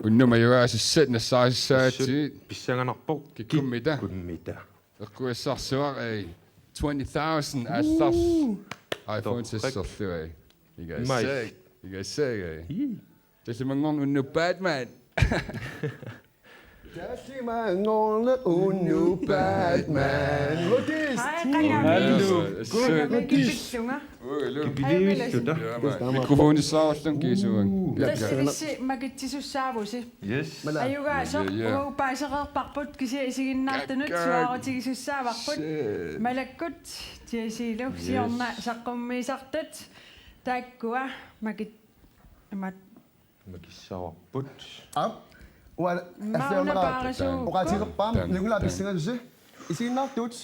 Unnuk ajugaasussat nassaarisassaagatsigit. Pissanganarpoq. Kikkummita? Kikkummita. Eqqugassarsivoq, ei. Twenty thousand aallarlu. Woo! iPhone Torrak. Sissorlu, ei. Igassaag. Nice. Igassaag, ei. Ii. Tallimanngorneq unnuk Batman. Tallimanngorneq unnuk Batman. Lukis. Hej, Kangami. Hallo. Kangami. Kipillunga. Uilu. Kipilivilluta. Hej, Melissa. Mikrofonissaarlunga kiisuan. Uu. Tassa ilissi makitsisussaavusi. Yes. Mala. Ajugaasoq, ja, ja, uagut paasereerparput kisianni isiginnaartunut suaarutigisussaavagut. Shit. Malakkut, Jessilu, yes, siorna saqqummiisartut. Taakkua makit-, imat- Makissavarput. Aap. Uanga mauna allaanerpaaq paarisuuvoq. Oqaatigilerpaamik, tan, tan, nungulaa, tan, pissangasusi. Isiginnaartugut.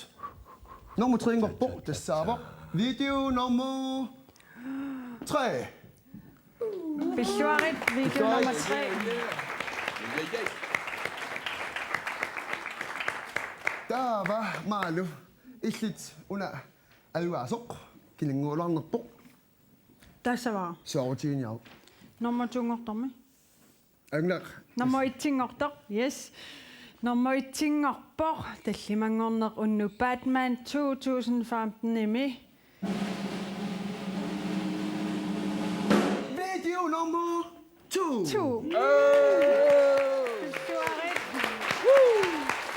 Nummer tre-nngorpoq, tassaavoq. Video nummer tre. Pilluarit, video, pilluarit, nummer tre. Taava Malu. Illit una ajugaasoq. Kilinnguulaarnerpoq. Tassavara. Suaarutiginiaruk. Nummer to-nngortormi. Angaq. Nummer et-inngortoq. Yes. Nummer et-inngorpoq. Tallimanngorneq unnuk Batman to tusind femten-imi. Video nummer to. To. Pilluarit.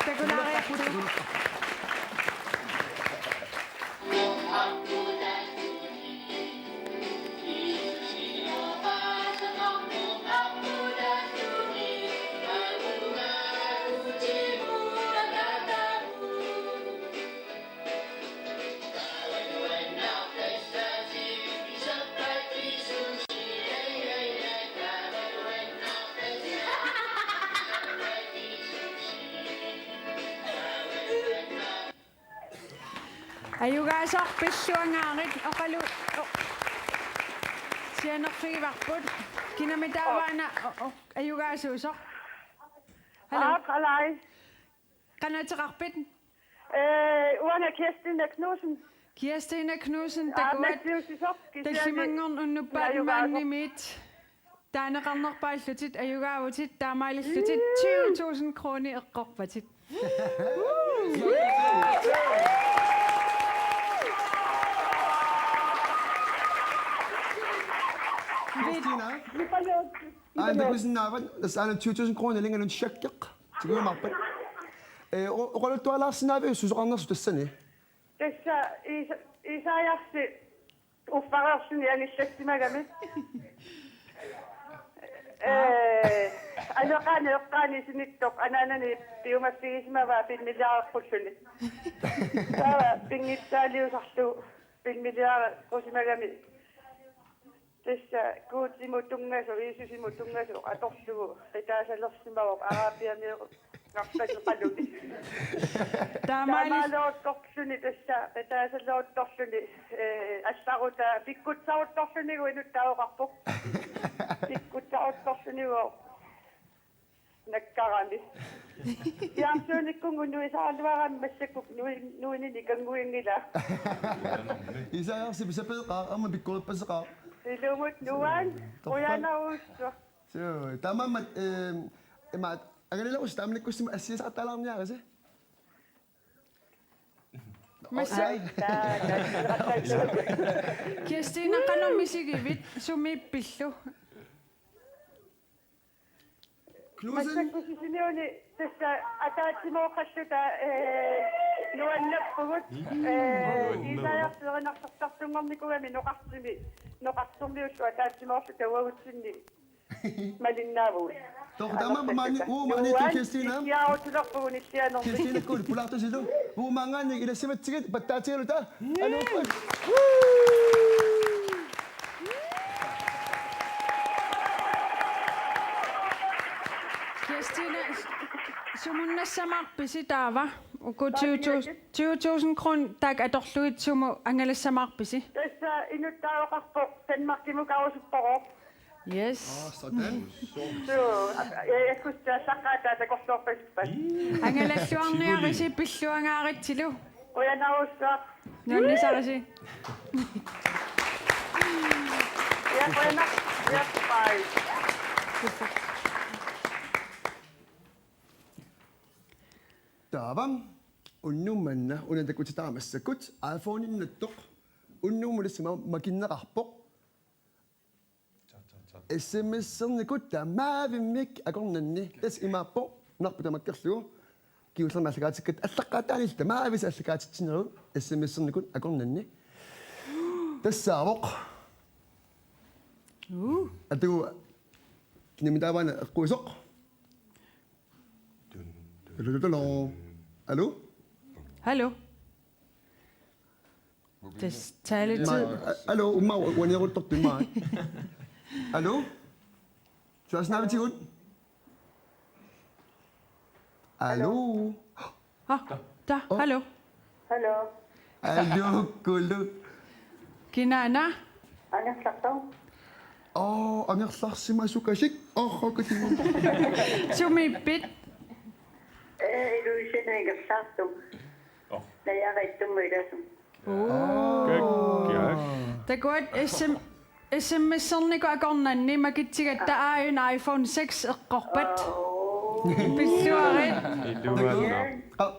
Takulaariartigu. Ajugaasoq pilluangaarit oqalu-, o-, sianerfigivarput. Kinami taava una o-, o-, ajugaasuusoq? Hallo. Aap, hallo. Qanoq ateqarpit? Ee, uanga Kirstine Knudsen. Kirstine Knudsen, aap, takuat. Massiussisoq, kisianni tallimanngorneq unnuppat ajugaavoq. Maannimiit taaneqarnerpaallutit, ajugaavutit, taamaalillutit tyve tusind kroner eqqorpatit. Kristina? Aana takusinnaavat, tassa aana tyve tusind kroner nalinganut checkeq tiguumaarpat. Ee, o-, oqaluttualaarsinnaaviuk susoqarnersoq tassani? Tassa Isa-, Isaiasi uffareersuni angillassimagami. Ee, aneqaani eqqaani isinittoq anaanani piumaffigisimavaa pinnilaarqulluni. Taava pinngitsaaliusarlugu pinnilaarqusimagami. Tassa Guutimut tunngasoq, Jiisusimut tunngasoq atorlugu qitaasalersimavoq Arabiamiut ngartasoqaluni. Taamaali- Taamaaliortorluni tassa, qitaasaleruttorluni, ee, allarutaa pikkutsaruttorlunigu inuttaa oqarpoq. Pikkutsaruttorlunigu nakkarami. Fjernsynikkunni nuisaraluarami massakkut nui-, nuinini kannguinngilaa. Isaiasi pisapeeqaaq, aamma pikkorippaseqaaq. Ilumut nuan, torrak. Qujanarujussuaq. Suu, taamaammat, ehm, ima, angalalerussi taamanikkut assigisaartaalaarniarisi? Massa. Oi, taa, taa, taa. Kirstina, qanoq misigivit, sumiippillu? Knudsen. Massakkut Sisimiuni tassa ataatsimooqqalluta, ee, nuannerpugut, ee, Nuannerpugut. Isaiasi erinarsortartunngornikuugami Noqartumi, Noqartumiullu ataatsimoorluta uagutsinni malinnaavugut. Toq taama maani, uu, maani Nuan, Kirstina. Issiaarutilerpugut issianermi. Kirstina, kuul, pulaartusilu. Uu, maanngaanniit ilassimatsigit, pattaatigaluta. Aluuppat. Kirstina, s-, sumunnassavarpisi taava? Uku tyve tusind, tyve tusind kroner taakku atorlugit sumut angalassavarpisi? Tassa inuttaa oqarpoq Danmarkimukarusuppara. Yes. Aa, sådan. Suu, ja, jeg kunne tage saqqaataa takorloorpasippat. Angalalluarniarisi pilluangaaritsilu. Qujanarsuaq. Nuannisarisi. Ja, qujanaq. Ja, bye. Taava, unnuk manna, una takutitaara massakkut, iPhone-innattoq, unnummut tassa ima makinneqarpoq. S M S-ernikut tamaavimmik akornanni. Tassa imaappoq, nunarput tamakkerlugu. Kingullermik aallakaatikkatta, aallaqqaataaniilli tamaavimmik aallakaatitsineruvoq S M S-ernikut akornanni. Tassaavoq. Uu. Atugu, kinami taava una eqquisoq. Hallo? Hallo? Test, taletid. Ima, a-, hallo, uumma, uaniaruttortut ima. Hallo? Suaarsinnaavitigut? Hallo? Ha, ta, oh. Hallo? Hallo? Hallo, kuuluk. Kinaana? Angerlartoq. Aa, angerlarsimasukasik. Orrokutimu. Sumiippit? Ee, Ilulissani angerlartoq. Oh. Najarittumma ilasum. Uu. Kakkaak. Takuat S M, S M S-ernikut akornanni makitsigatta aajuna iPhone six eqqorpat. Oh. Pilluarit. Iluanaq. Qa-,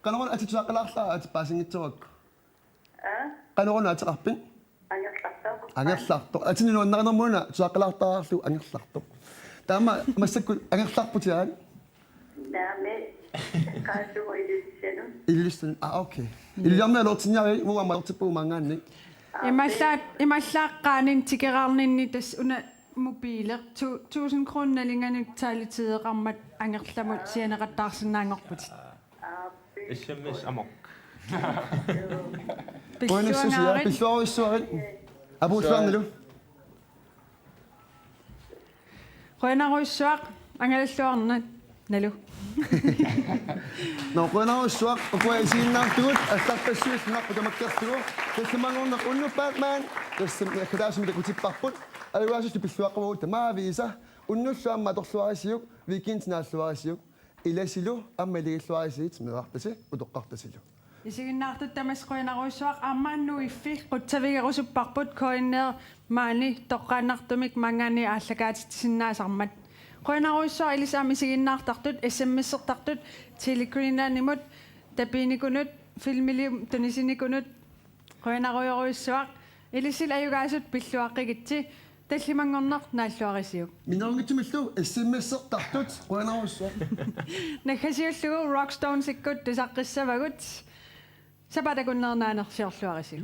qanoruna atit tusaaqqalaarlara atit paasinngitsoorukku? Aa? Qanoruna ateqarpit? Angerlartoq. Angerlartoq. Atit nuannarinermut una tusaaqqalaartaraluarlugu angerlartoq. Taama massakkut angerlarputit aat? Naamik. Qaasumut Ilulissanut. Ilulissanut. Ah, okay. Ilulissarmi aloortinniarigit, uanga aloortippugut maanngaanniit. Imalla-, imallaaqqaaninni tikeraarninni tassa una mobiileq tu-, tusind kroner nalinganut taletideqarmat angerlamut sianeqattaarsinnaanngorputit. S M S amok. Pilluangaarit. Pilluarujussuarit. Apuulluarnilu. Qujanarujussuaq, angalalluarnarnalu. Nå, qujanarsuaq, ukua isiginnaartugut, allarpassuit naqqu tamakkerlugu, tallimanngorneq unnuk Batman, tassami naggataasumik takutipparput, ajugaasutut pilluaqqamavut tamaviisa, unnullu aamma atorluarisiuk, weekendit naalluarisiuk, ilasilu aamma ilagilluarisiuk meerartasi, utoqqartasilu. Isiginnaartut tamassi qujanarsuaq aamma Nuiffi qutsavigerusupparput K N R maani toqqaannartumik maanngaanniit aallakaatitsisinnaasarmat. Qujanarsuaq ilissi aamma isiginnaartartut, S M S-ertartut, Tele Greenlandimut, tapiinikunut, filmilium tunisinikunut, qujanarsuaq, ilissi ajugaasutut pilluaqqigitsi, tallimanngorneq naalluarisiuk. Minnerunngitsumillu S M S-ertartut, qujanarsuaq. Naggasiullugu Rockstones-ikkut tusaqqissavagut, sapaatip akunnera naanersiorluarisiuk.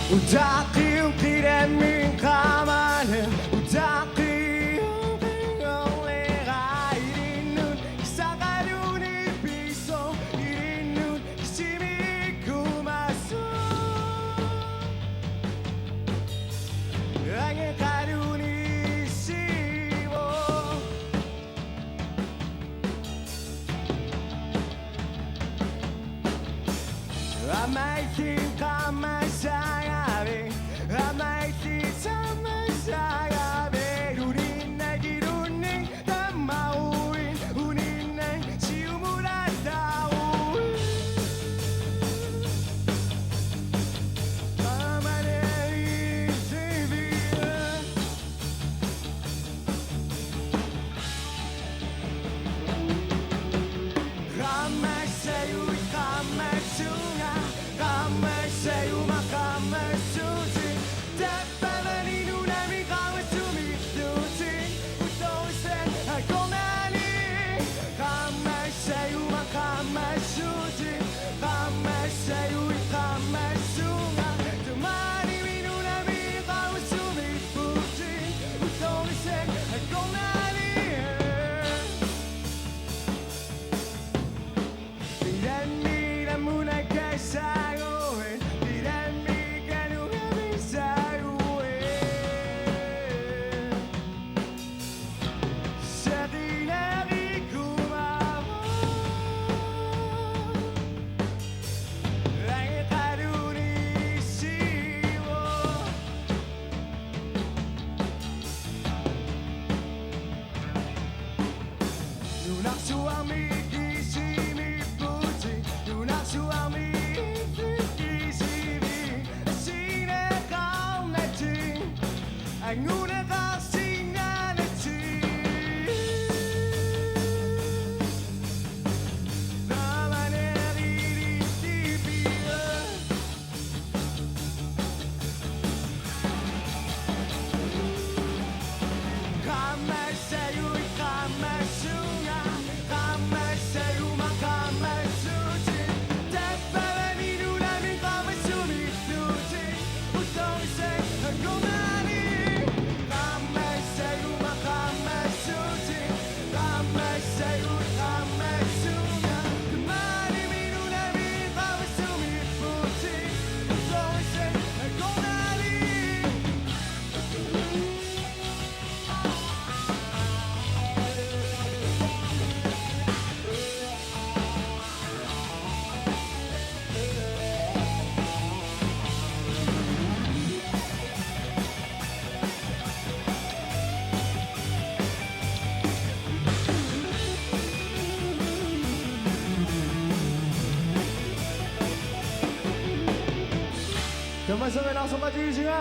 Utaqqioq qilanaamik qamale, utaqqioq qinngorlera ilinnut, kisaqaluunniit pisoq ilinnut, kisimiikkumasoq angeqaluunniit siivoq. Amailli qammassagavit, amailli sammassagavit, uninnagilunni tammaruit, uninnaq siumulattaruit. Amanerisivia. Qammassajui, qammassunga, qammassajuma, qammassuutit. Tappavani nunami qamasumiittuutit. Utorisat akornanni. Qammassajuma, qammassuutit. Qammassajui, qammassunga. Tamanimi nunami qamasumiittuutit. Utorisat akornanni. Ilaanni lamuna kasagoe, ilaanni kanugami sagoe. Saqinarikumaarpoq angeqaluunniit siivoq. Nunarsuarmi kisimiipputit, nunarsuarmi kisimi, assigineqarnatik, anguneqarsinnaanatik. Taamaneerilittipia. Qammassajui, qammassunga, qammassajuma, qammassuutit. Tappavani nunami qamasumiittuutit. Utorisat akornanni. Qammassajuma, qammassuutit. Qammassajui, qammassunga. Tamanimi nunami qamasumiipputit. Utorisat akornanni. Tamasanganarsoqatigisinga.